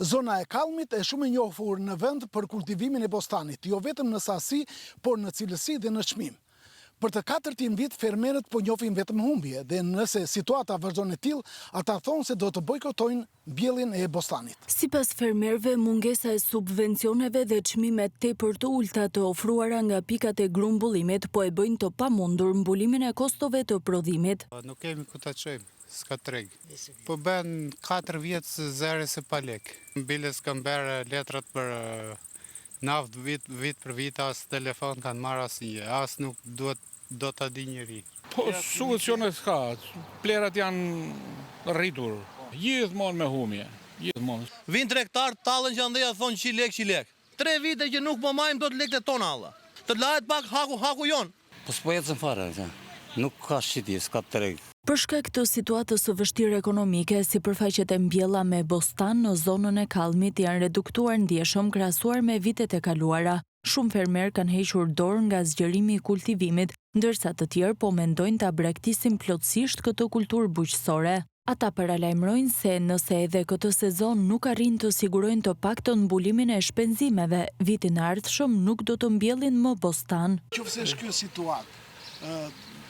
Zona e Kallmit e shumë e njohur në vend për kultivimin e bostanit, jo vetëm në sasi, por në cilësi dhe në çmim. Për të katërtin vit fermerët po njohin vetëm humbje dhe nëse situata vazhdon e tillë, ata thonë se do të bojkotojnë mbjelljen e bostanit. Sipas fermerëve, mungesa e subvencioneve dhe çmimet tepër të ulëta të ofruara nga pikat e grumbullimit po e bëjnë të pamundur mbulimin e kostove të prodhimit. Nuk kemi ku ta çojmë, s'ka treg. Po bën 4 vjet zere se pa lek. Biles kam bërë letrat për naftë vit, vit për vit, as telefon kanë marrë asnjë, as nuk duhet do ta di njeri. Po, subvencione s'ka, plerat janë rritur, gjithmonë me humje, gjithmonë. Vinë tregtarët, tallen që andeja thonë qi lek, qi lek. Tre vite që nuk po marrim dot lekët tona alla. Të lahet pak haku, haku jonë. Po s'po ecën fare, nuk ka shitje, s'ka treg. Për shkak të situatës së vështirë ekonomike, sipërfaqet e mbjella me bostan në zonën e Kallmit janë reduktuar ndjeshëm krahasuar me vitet e kaluara. Shumë fermerë kanë hequr dorë nga zgjerimi i kultivimit, ndërsa të tjerë po mendojnë ta braktisin plotësisht këtë kulturë bujqësore. Ata paralajmërojnë se nëse edhe këtë sezon nuk arrijnë të sigurojnë të paktën mbulimin e shpenzimeve, vitin e ardhshëm nuk do të mbjellin më bostan. Qoftë se është kjo situatë,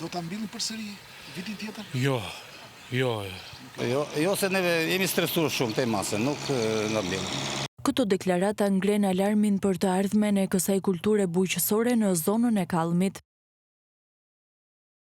do ta mbillni përsëri vitin tjetër? Jo, jo. Jo, jo se neve jemi stresuar shumë tej mase, nuk na mbjellin. Këto deklarata ngrenë alarmin për të ardhmen e kësaj kulture bujqësore në zonën e Kallmit.